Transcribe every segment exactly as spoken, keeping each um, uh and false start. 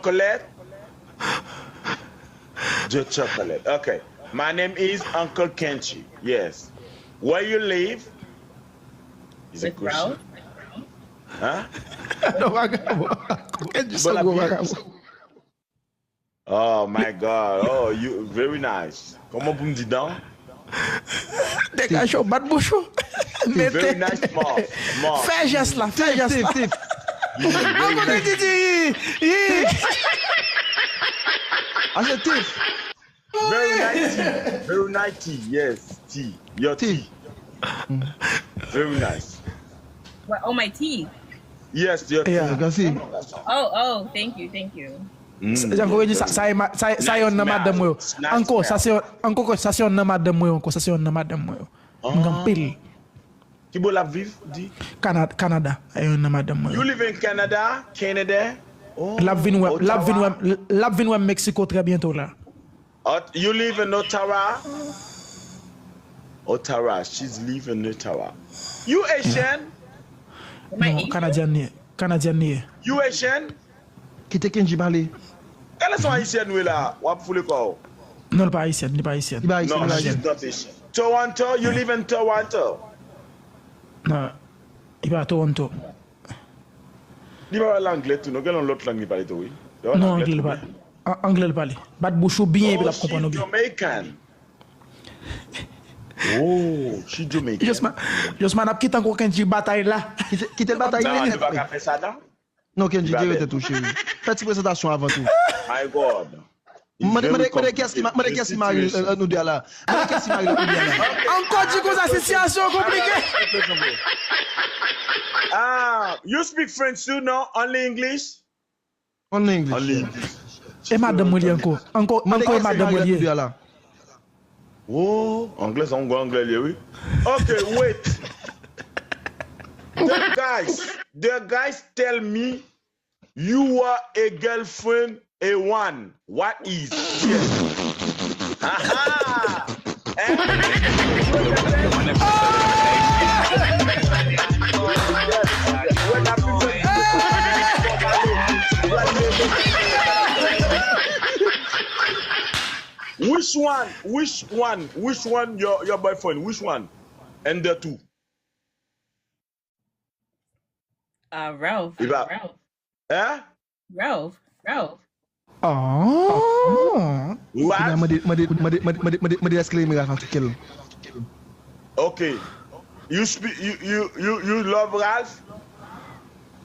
Chocolate. The chocolate. Okay. My name is Uncle Kenchi. Yes. Where you live? Is a question. Huh? Non, vagabon. Kenchi se yon gwo vagabon. Oh my God. Oh, you very nice. Kòman pou m di dan? Degaje w, bat bouch ou. Very nice mouth. Mouth. Fè jès la, fè jès la. Tip, tip. Ankò Kenchi di yi, yi. Ase tip. Very nice tea. Very nice tea. Yes, tea. Your tea. Very nice. What? Oh, my tea. Yes, your tea. Yeah. Gasi. Oh, oh, thank you, thank you. Mm, Sa vle di sa, sa e ma- sa- sa e yonn nan madanm mwen yo. Ankò, sa se ankò sa se yonn nan madanm mwen yo ankò, sa se yonn nan madanm mwen yo. M gen anpil. Ki bò l ap viv? Di. Kanada, Kanada, e yonn nan madanm mwen You yo. Live in Canada? Canada? Oh, L ap vin wè, l ap vin wè, l ap vin wè m Mexico trè byento la. Ot- you live in Ottawa? Ottawa. She's live in Ottawa. You Asian? Am I Non, Asian? Kanadyen li ye. Kanadyen li ye. You Asian? Kite Kenchi pale. Gade son Haitian wi la. W ap foule kò w. Non, li pa Haitian, li pa Haitian. Li pa Haitian, No, li pa she's Haitian. Not Asian. Toronto, you live in Toronto? Non, li pa Toronto. Li pa pale anglè tou, non. Gen yon lòt lang li pale tou, wi. Li pa pale Non, anglè li pale. An- Anglè li pale. Bat bouch ou byen epi l ap konprann ou byen. Jamaican. Oh, she Jamaican. Josman, Josman ap kite ankò Kenchi batay la. Kite, kite l batay Non, li. li pa ka fè sa, non? Non, Kenchi, Li pa jere bèt. Tèt ou, cheri. Fè ti prezantasyon avan tou. My God. Mande mande mande kiyès ki ma- mande kiyès ki mari euh, nou de a la. Mande kiyès ki mari nou de a la. Ankò di konsa sitiyasyon konplike. Ah, you speak French too? No, only English? Only English. Only English. E madanm mwen li ankò. Ankò Mande ankò e kiyès ki madanm mari mwen nou de li. A la. Oh, anglè sa yon gwo anglè li ye, wi. Okay, wait. The guys, the guys tell me you are a girlfriend a one. What is? Yes. Aha! Eh? Which one? Which one? Which one? Your your boyfriend? Which one? And the two? Uh, Ralph. Li pa- Ralph. Hein? Ralph. Ralph. Oh. Mande mande mande mande mande mande mande èske l renmen Ralph a tout kè l. Okay. You speak. You you you you love Ralph?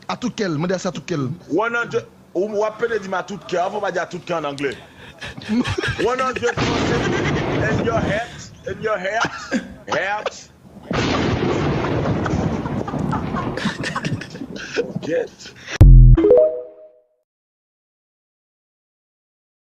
A tout kè l, mande sa a tout kè l. One hundred. Ou w ap pede di m a tout kè. Anvan w pa di a tout kè an anglè. One hundred percent in your heart, in your heart, heart. Forget.